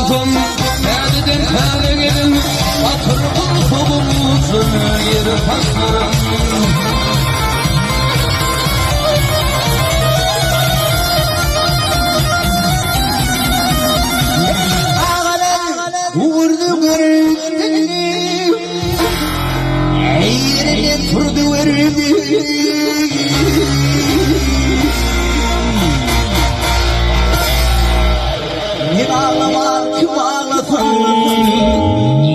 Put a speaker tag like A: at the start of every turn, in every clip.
A: bolsam, täzeden täze gelin, Batyr gursagyň ujuny ýere taşlaryn.
B: Agalar gurdy gördi, Ýerinden turdy gördi. Men aglaman kim aglasyn,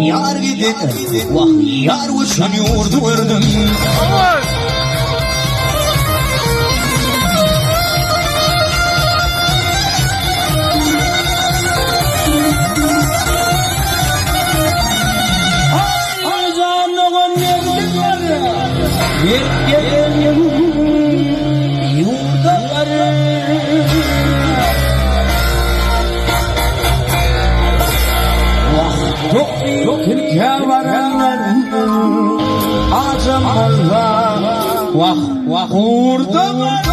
B: Ýar giden, wah, ýar göçen ýurdy gördüm.
A: Ay jan dogan ýerli Ýer gelen ýurda bar. Wah, tokly tilkä baranlar Ajam bolsa, wah, wah, gurda bar.